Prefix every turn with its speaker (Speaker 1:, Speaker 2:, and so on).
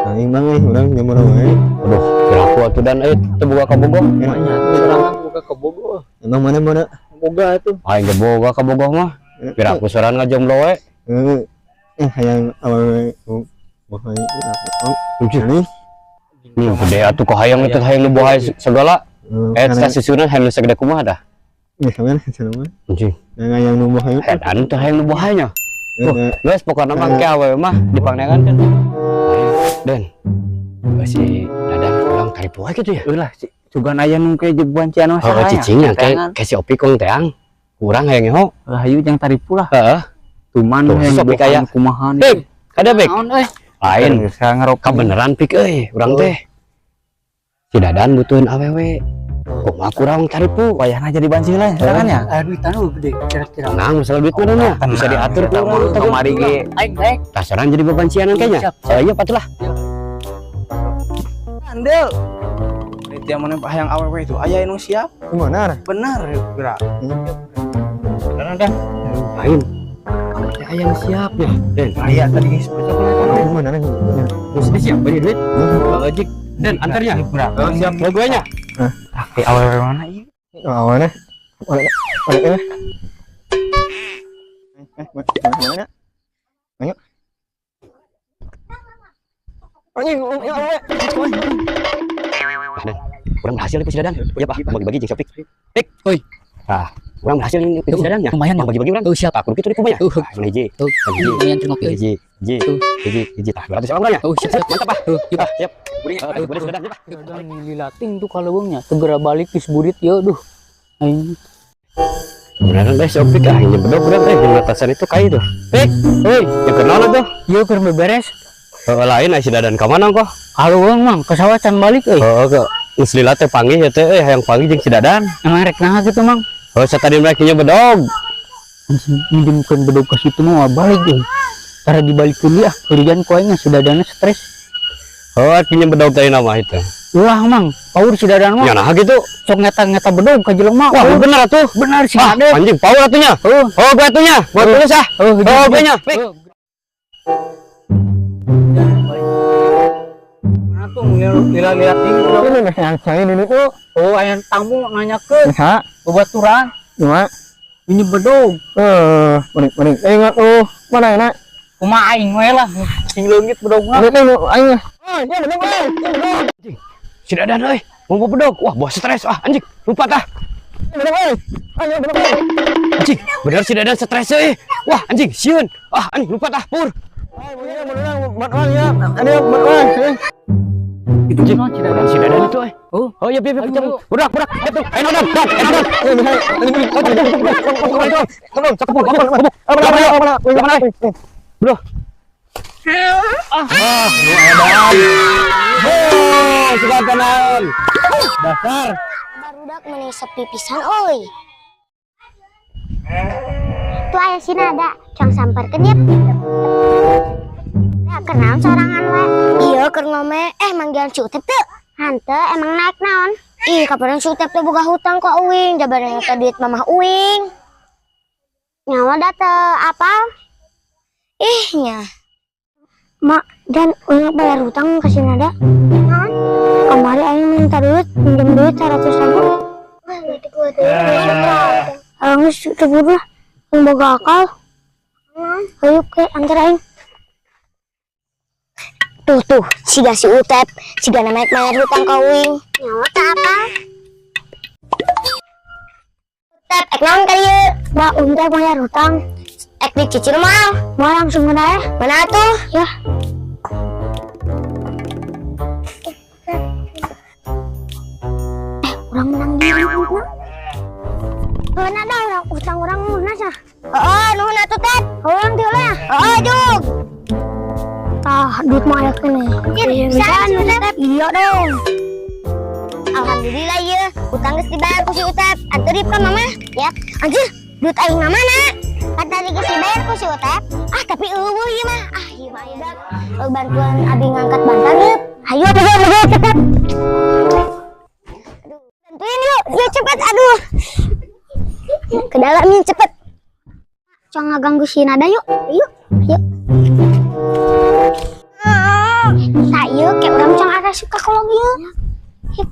Speaker 1: Aing mah euy, urang nyamun wae.
Speaker 2: Aduh, piraku atuh dan euy teu boga kabogoh.
Speaker 3: Banyak sorangan boga kabogoh.
Speaker 1: Emang mana mana?
Speaker 3: Boga itu.
Speaker 2: Aing ge boga kabogoh mah. Piraku sorangan ngajomblo we.
Speaker 1: Eh, eh hayang awewe bohai urang. Oh,
Speaker 2: Anjir.
Speaker 1: ini.
Speaker 2: Nih gede atuh kahayang itu hayang nu bohai segala. Eh,
Speaker 1: Karena
Speaker 2: susunan hayang nu sagede kumaha dah.
Speaker 1: Ya sampean cenah mah.
Speaker 2: Anjing.
Speaker 1: Yang hayang nu bohai.
Speaker 2: Edan teh hayang nu bohainya.
Speaker 1: Eh,
Speaker 2: Geus pokona mah ke awewe mah dipangneangan kan. Den. Si Dadan pulang kari poe kitu ya.
Speaker 3: Ulah si sugan aya nu kayak jebuan cian mah.
Speaker 2: Oh, cicingnya kayak kayak si Opi kong teang. Kurang hayang ngeho.
Speaker 3: Lah hayu jang taripu lah.
Speaker 2: Heeh.
Speaker 3: Tuman
Speaker 2: Tuh,
Speaker 3: hayang
Speaker 2: sok
Speaker 3: bohong
Speaker 2: kayak-
Speaker 3: kumaha
Speaker 2: Pik, kada Pik.
Speaker 3: Naon euy?
Speaker 2: Lain
Speaker 3: ngerokok
Speaker 2: kabeneran Pik euy, urang teh. Si Dadan butuhin awewe. Kumaha kurang taripu.
Speaker 3: Wayahna jadi banci lah kan ya.
Speaker 4: Ah, duitan lu gede kira-kira.
Speaker 2: Tenang masalah duit mah nya. Bisa diatur ku urang teh.
Speaker 3: Kamari ge.
Speaker 4: Aing naik.
Speaker 2: Tah sorangan jadi bebancianan kayaknya.
Speaker 4: Siap.
Speaker 2: Oh iya patulah.
Speaker 3: Andel. Panitia mana hayang awewe itu aya nu siap.
Speaker 1: Benar.
Speaker 3: Benar gerak.
Speaker 2: Beneran dah. Lain. Ya ayang siapnya. Den,
Speaker 3: Aya tadi geus
Speaker 1: Mana nih?
Speaker 2: mesti siap beli duit. Ojek. Den, antarnya.
Speaker 3: Gerak.
Speaker 2: Siap. Mau gue nya.
Speaker 3: Tapi awewe mana ieu?
Speaker 1: Awalnya. Awalnya. Awalnya. Eh, mana? Ayo. Anjing, ya awewe.
Speaker 2: Dan, kurang berhasil nih si Dadan. Oh iya, Pak, bagi-bagi jeung Sopik. Pik.
Speaker 4: Oi.
Speaker 2: Tah, kurang berhasil nih si Dadan nya.
Speaker 4: Lumayan ya.
Speaker 2: Bagi-bagi urang.
Speaker 4: Oh, siap.
Speaker 2: Tah, kudu kitu di kumanya.
Speaker 4: Oh.
Speaker 2: Tah, mana hiji.
Speaker 4: Oh,
Speaker 2: Hiji.
Speaker 4: lumayan terima kasih.
Speaker 2: Hiji, hiji,
Speaker 4: Oh.
Speaker 2: hiji, hiji. Tah, 200 orang nya.
Speaker 4: Oh, siap, siap.
Speaker 2: Mantap, Pak.
Speaker 4: Oh, yuk.
Speaker 2: Ah, siap. Ah, boleh si Dadan, ya, Pak.
Speaker 4: Dadan lilating tuh kaleuweungnya segera balik ke burit ya duh. Aing
Speaker 2: Beneran deh si Opik ah, ini bedog urang teh jeung atasan itu kai tuh. Pik, euy, ya kenal tuh.
Speaker 4: ieu keur beberes.
Speaker 2: Oh, lain ah si Dadan ka mana kok?
Speaker 4: Kaleuweung mang ke sawah can balik euy.
Speaker 2: Oh, ke geus lila teh panggih ya teh euy, hayang panggih jeung si Dadan.
Speaker 4: Emang rek naha kitu mang?
Speaker 2: Oh, satadi mereka nya bedog.
Speaker 4: Minjemkeun bedog ka situ mah balik euy. Tara dibalikeun deui ah, keurian ku aing si Dadana stres.
Speaker 2: Oh, artinya bedog tadi nama itu.
Speaker 4: Ulah mang, power si Dadan mah.
Speaker 2: Ya nah gitu.
Speaker 4: Sok ngeta-ngeta bedog ka jelema.
Speaker 2: Wah,
Speaker 4: Oh,
Speaker 2: bener atuh.
Speaker 4: bener si
Speaker 2: Ah,
Speaker 4: Ade.
Speaker 2: anjing power atunya.
Speaker 4: Oh,
Speaker 2: Oh, gue atunya. Mau tulis ah.
Speaker 4: oh,
Speaker 2: Oh, gue nya. Pik.
Speaker 4: Oh. Mana tuh lila-lila tinggi.
Speaker 1: Ini nih yang saya ini tuh.
Speaker 4: Oh, aya tamu nanyakeun
Speaker 1: Bisa.
Speaker 4: babaturan
Speaker 1: Cuma
Speaker 4: ini bedog.
Speaker 1: eh, menik menik. Eh, ingat tuh. Mana enak?
Speaker 4: Kumaha aing we lah sing leungit bedogna.
Speaker 1: Ini tuh aing. Oh, ya bedog, eh. Ya bedog.
Speaker 2: Si Dadan euy, mau bawa bedog. Wah, bos stres. Ah, anjing, lupa tah.
Speaker 1: Bedog, eh. Ayo bedog, eh.
Speaker 2: Anjing, bener si Dadan stres euy. Wah, anjing, sieun. Ah, anjing, lupa tah, pur.
Speaker 1: Ayo, begini, beneran, buat ya. Ada buat eh.
Speaker 4: Itu
Speaker 2: Anjing,
Speaker 4: si Dadan.
Speaker 2: si Dadan itu euy.
Speaker 4: Oh,
Speaker 2: Oh iya, iya, iya,
Speaker 4: Ayo,
Speaker 2: iya.
Speaker 4: ayo.
Speaker 2: Budak, budak. Itu, ayo Dadan, Dan, ayo Dadan.
Speaker 1: Eh, bisa. Ini, ini,
Speaker 2: Oh, tunggu, tunggu, tunggu, tunggu, tunggu, tunggu, tunggu, tunggu.
Speaker 1: Apa, apa, apa, apa, apa.
Speaker 2: Bro. Ah, nu edan. Oh, suka kenaon. Dasar.
Speaker 5: Barudak meni sepi pisan euy. Tuh aya si Nada, cang samperkeun yeuh. Da kenaon sorangan we. Iya keur ngome, eh manggihan si Utep teu. Hanteu emang naik naon? Ih, kapan si Utep teh boga hutang ka uing, jabaran eta duit mamah uing. Nyawa da teu apal? Ih nya. Mak, dan uing bayar hutang ka si Nada. Naon? Kamari aing minta duit, minjem duit 100 ribu. Wah, berarti gua tuh. Geus teu lah. Yang boga akal. Ayo ke antar aing. Tuh tuh, siga si Utep, siga naik bayar hutang ka uing. Nyawa tak apa? Utep, ek naon kali ye? Ba, uing teh bayar hutang. Ek dicicil mah. Mau langsung mana ya? Mana tuh? Ya. Eh, urang menang di mana? Mana ada orang utang orang lunas ah? Oh, nuhun atuh Tep. Orang tieu ya? Oh, jug. Tah, duit mah aya keneh. Bisa Utep. Iya dong. Alhamdulillah ya, utang geus dibayar ku si Utep. Anterip ka mama? Ya. Anjir, duit aing mah mana? Kan tadi geus dibayar ku si Utep. Ah, tapi eueuh ieu mah. Ah, ieu mah aya. Bantuan abi ngangkat bantal yeuh. Hayu betul betul cepet. Aduh, bantuin yuk, yuk cepet aduh. Ke dalam nih cepet. Cong ngaganggu si Nada yuk. Yuk, yuk. Tak Dieu. Hip.